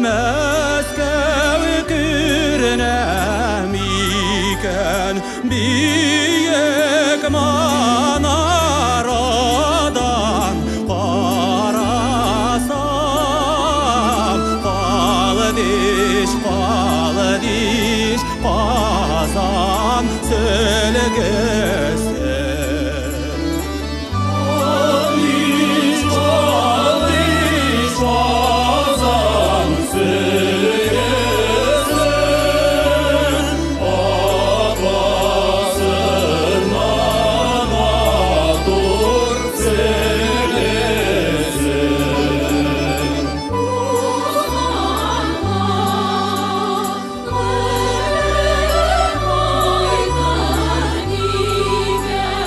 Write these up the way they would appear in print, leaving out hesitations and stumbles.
Мәскәү күренә микән биек манарадан карасам, Калдиш, Калдиш, Казан сөлгесе. Калдиш, Калдиш, Казан сөлгесе, Атласыннан матур сеңлесе. Туганга кайтыр нигә?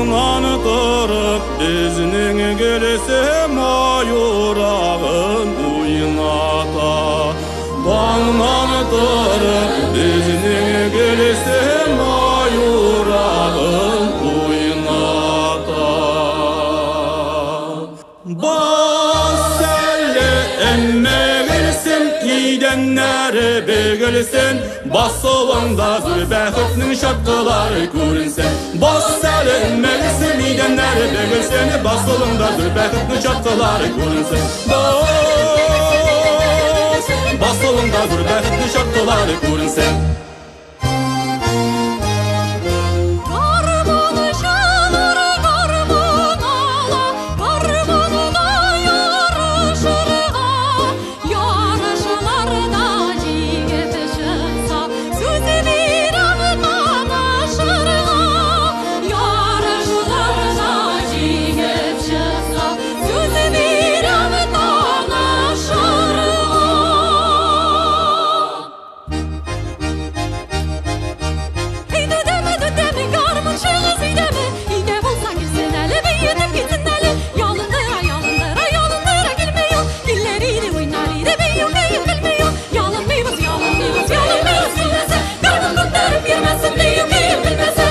Таңнан торып безнең Гөлсем аюрагын уйната. Таңнан торып безнең Гөлсем аюрагын уйната. Бас әле әммә Гөлсем, идәннәре бөгелсен, басуыңда зур бәхетнең чаткылары күренсен. Бас әле әммә Гөлсем, идәннәре бөгелсен, басуыңда зур бәхетнең чаткылары күренсен. Бас, басуыңда зур бәхетнең чаткылары күренсен. Гармунчылар гармун ала, гармунда ярышырга, ярышларда җиңеп чыкса, сүз бирәм танышырга. Ярышларда җиңеп чыкса, сүз бирәм танышырга. Ey düdeme düdeme garmın şığız ideme, İde bulsa gitsin hele beğenip gitsin hele. Yalındıra yalındıra yalındıra gelmiyor, Gillerini oynar ide beyu beyu bilmiyor. Yalınmıyoruz yalınmıyoruz yalınmıyoruz bilmese, Garmın götürüp girmesin beyu beyu bilmese.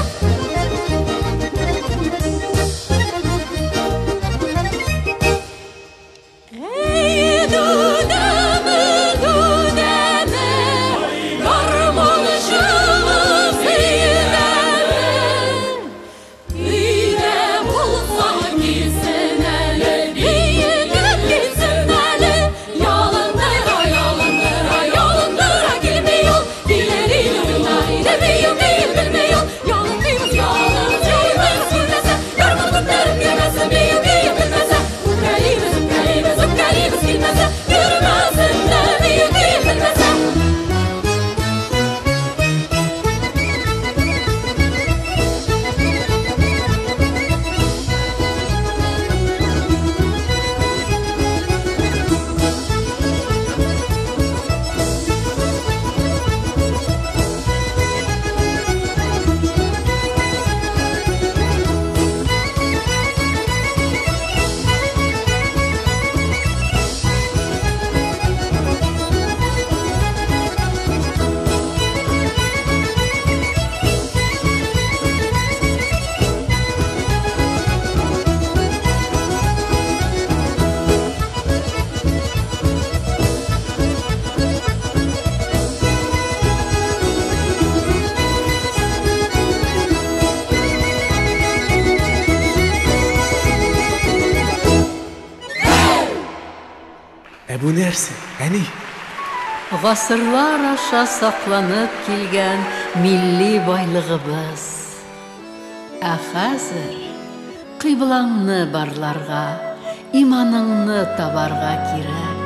Ey düdeme düdeme garmın şığız ideme, İde bulsa gitsin hele, beğenip gitsin hele. Yalındıra yalındıra yalındıra gelmiyor, Gillerini oynar ide beyu beyu bilmiyor. Yalınmıyoruz yalınmıyoruz yalınmıyoruz bilmese, Garmın götürüp girmesin beyu beyu bilmese. Ukrayna's, Ukrayna's, Ukrayna's bilmese, görmesin de beyu beyu bilmese. Ә бу нәрсә, әни? Гасырлар аша сакланып килгән милли байлыгыбыз. Ә хәзер кыйблаңны барларга, иманыңны табарга кирәк.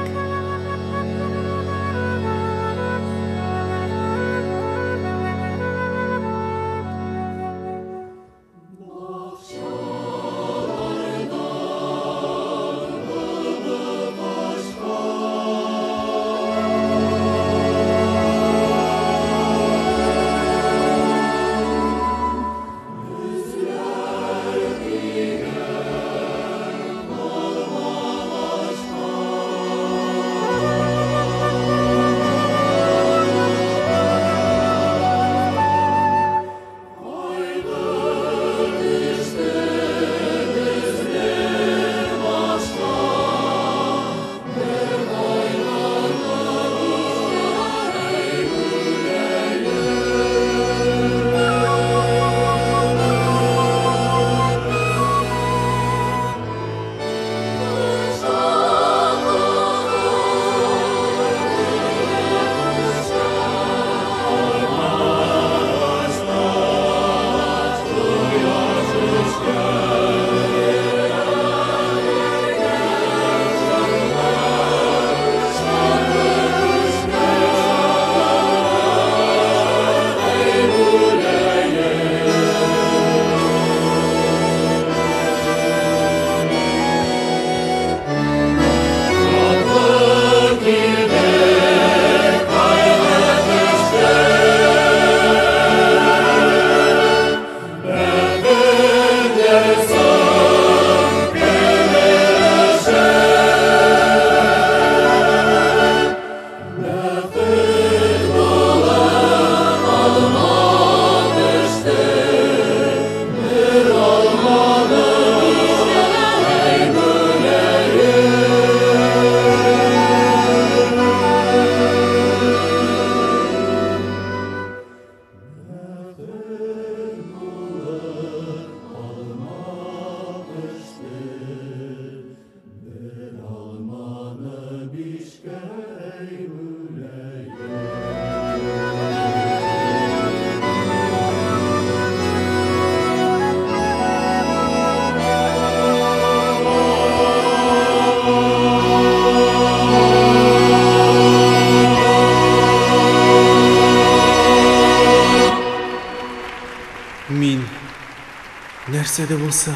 Нәрсә дә булса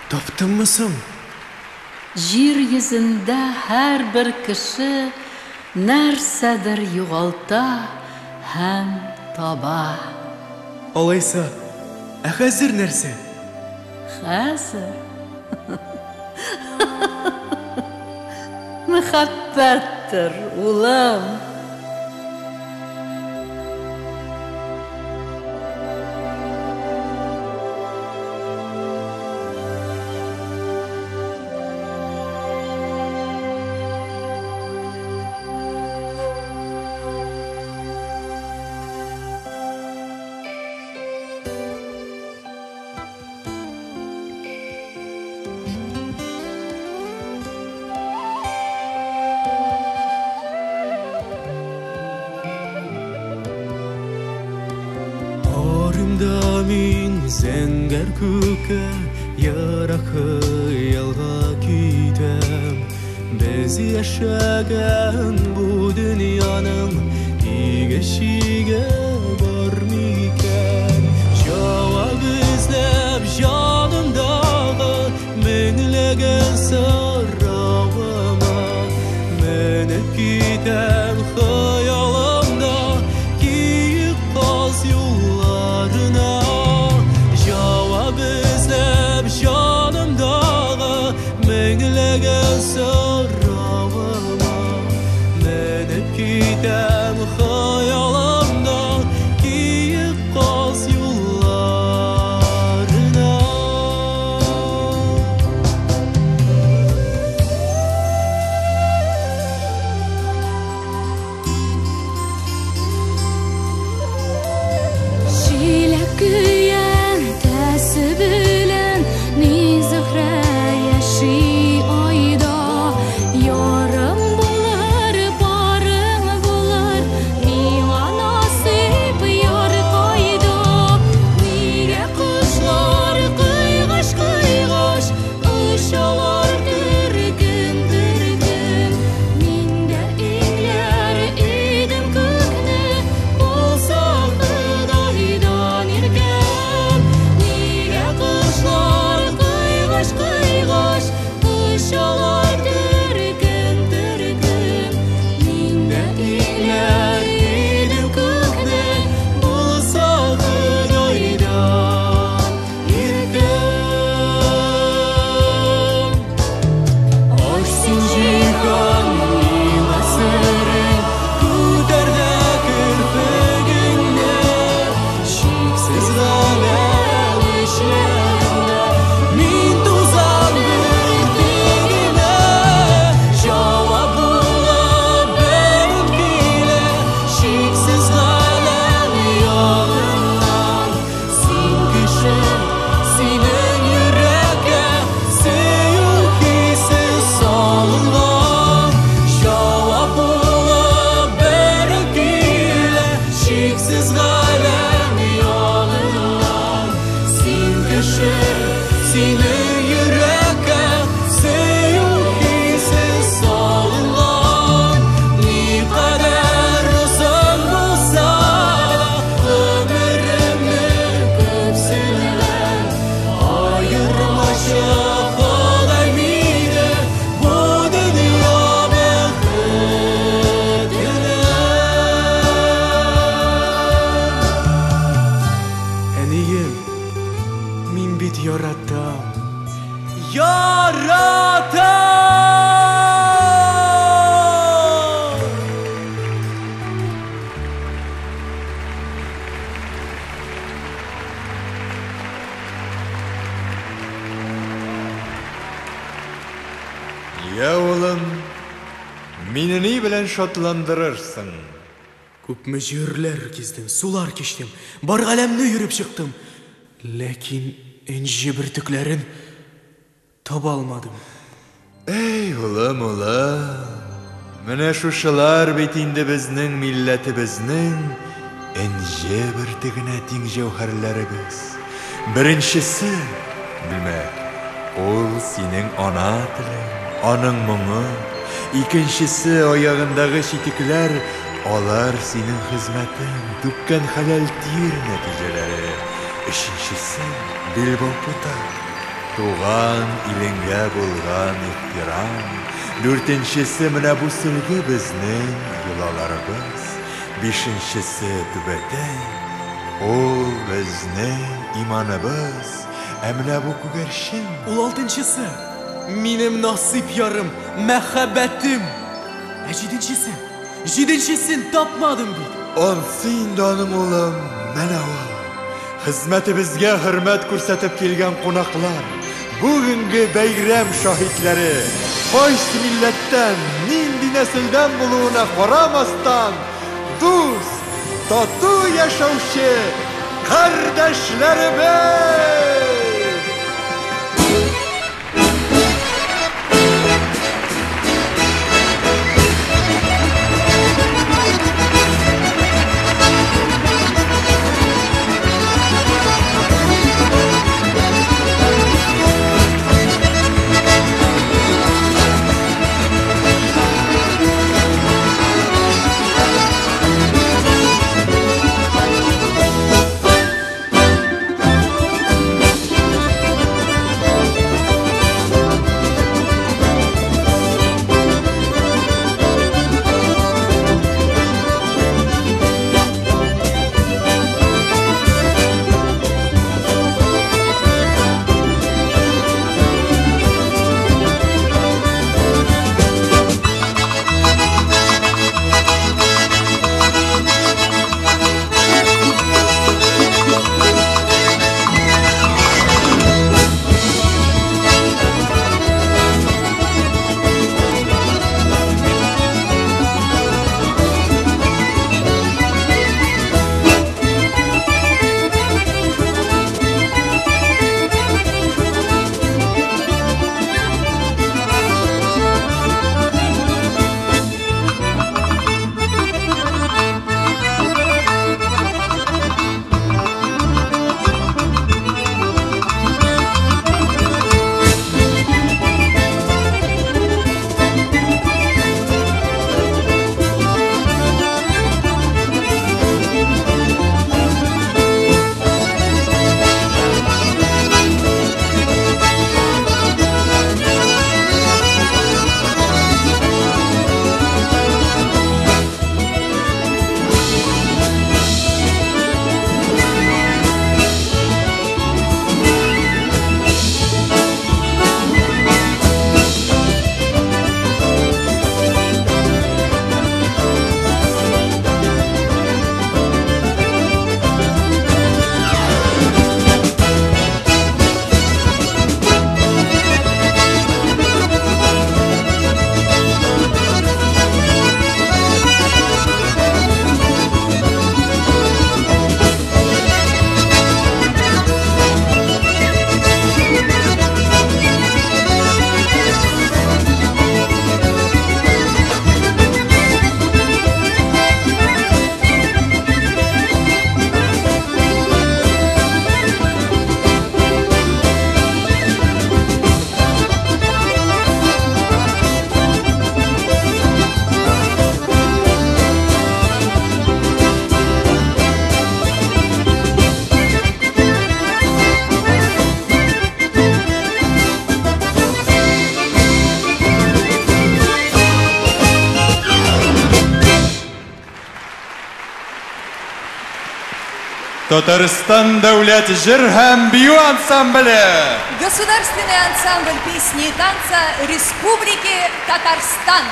таптыңмы соң? Җир йөзендә һәрбер кеше нәрсәдер югалта һәм таба. Алайса, ә хәзер нәрсә? Хәзер? Мәхәббәттер, улым. Карыйм да мин зәңгәр күккә, ерак хыялга китәм. Без яшәгән бу дөньяның иге-чиге бар микән? Җавап эзләп җанымдагы меңләгән соравыма менеп китәм хыялымда киек каз юлларына. Җавап эзләп җанымдагы меңләгән соравыма менеп китәм хыялымда киек каз юлларына. Җиләк көянтәсе белән ни Зөһрә яши айда. Ярым булыр, барың булыр, миңа насыйп яр кайда. Нигә кошлар кыйгаш-кыйгаш очалар төркем-төркем? Мин дә иңләр идем күкне, булса Ходайдан иркәм. Нигә кошлар кыйгаш-кыйгаш очалар төркем-төркем? Мин дә иңләр идем күкне, булса Ходайдан иркәм. Ай син җиһан миңа серең, күтәр дә керфегеңне, чиксез галәм эчләрендә мин тузан бөртегенә. Җавап булып бер килә чиксез галәм ягыннан. Син кеше, синең йөрәккә сөю хисе салынган. Җавап булып бер килә чиксез галәм ягыннан. Син кеше, синең йөрәккә сөю хисе салынган. Никадәр озын булса да гомеремне күпсенәм. Аермачы Ходай мине бу дөнья бәхетенә. Әнием, мин бит яратам. Яратам! Я, улым, мине ни белән шатландырырсың? Күпме җирләр гиздем, сулар кичтем, бар галәмне йөреп чыктым. Ләкин энҗе бөртекләрен таба алмадым. Эй, улым, улым, менә шушылар бит инде безнең милләтебезнең энҗе бөртегенә тиң җәүһәрләребез. Беренчесе, димәк, ул синең ана телең, аның моңы. Икенчесе, аягындагы читекләр, алар синең хезмәтең, түккән хәләл тир нәтиҗәләре. Өченчесе, билбау путак, туган илеңгә булган ихтирам. Дүртенчесе, менә бу сөлге безнең йолаларыбыз. Бишенчесе, түбәтәй, ул безнең иманыбыз. Ә менә бу күгәрчен. Ул алтынчысы, минем насыйп ярым, мәхәббәтем. Ә җиденчесе, җиденчесен тапмадым бит. Ансы инде аның, улым, менә ул. Хезмәтебезгә хөрмәт күрсәтеп килгән кунаклар, бүгенге бәйрәм шаһитләре, кайсы милләттән, нинди нәселдән булуына карамастан, дус, тату яшәүче кардәшләребез! Татарстан дәүләт җыр һәм бию ансамбле! Государственный ансамбль песни и танца Республики Татарстан.